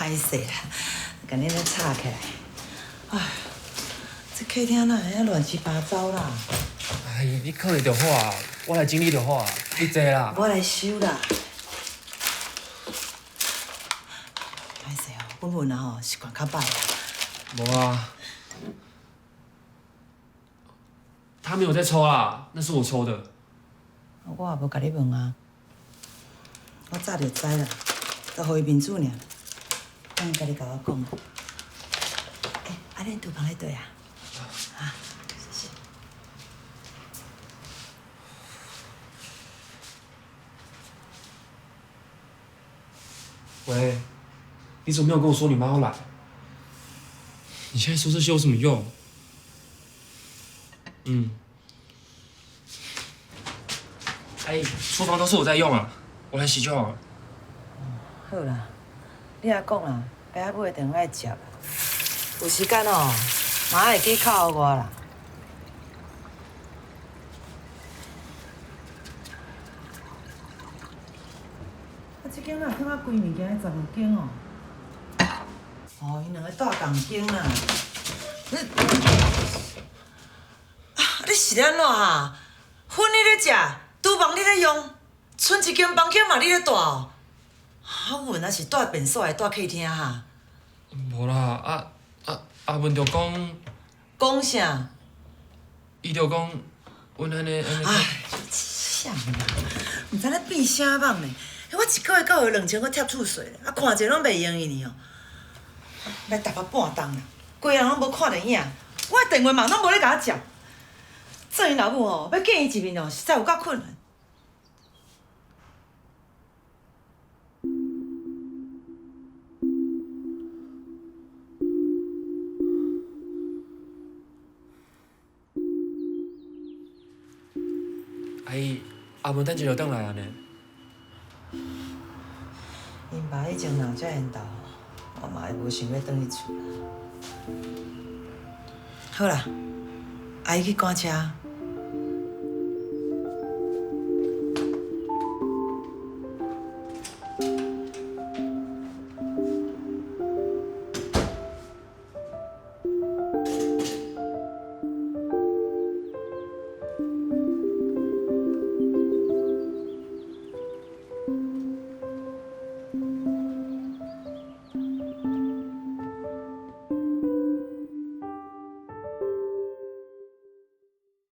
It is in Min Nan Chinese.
歹勢啦，共你咧吵起來。哎，這客廳哪會遐亂七八糟啦？哎，你囥咧就好啊，我來整理就好啊，你坐啦。我來收啦。歹勢哦，阮文啊吼習慣較歹啦。無啊，他沒有在抽啦，那是我抽的。我也無共你問啊，我早就知啦，就予伊面子爾。等伊家己共我講。欸，啊，恁廚房咧佗啊？啊，謝謝。喂，你怎麼沒有跟我說你媽要來？你現在說這些有什麼用？嗯。哎，廚房都是我在用啊，我來洗就好了。好啦，你也講啦，爸仔母的電話愛接啦，有時間哦，嘛愛會記敲予我啦。啊，這間哪有囥啊規物件的雜物間哦？哦，𪜶兩个蹛仝間啦。你啊，你是按怎哈？薰你咧食，廚房你咧用，賰一間房間嘛你咧蹛哦。啊，阮若是蹛便所，還蹛客廳哈？無啦，阿文就講。講啥？伊就講，阮按呢按呢。唉，啥啦？毋知咧變啥夢呢？我一个月到月2000閣貼厝稅，啊，看者攏袂用伊呢哦。來台北半冬啦，規人攏無看著影，我的電話嘛攏無咧共我接。做𪜶老母吼，欲見伊一面哦，實在有夠困難。阿姨，阿文等一下就轉來啊呢。𪜶爸以前若有遮緣投，我嘛會無想欲轉去厝啦。好啦，阿姨去趕車，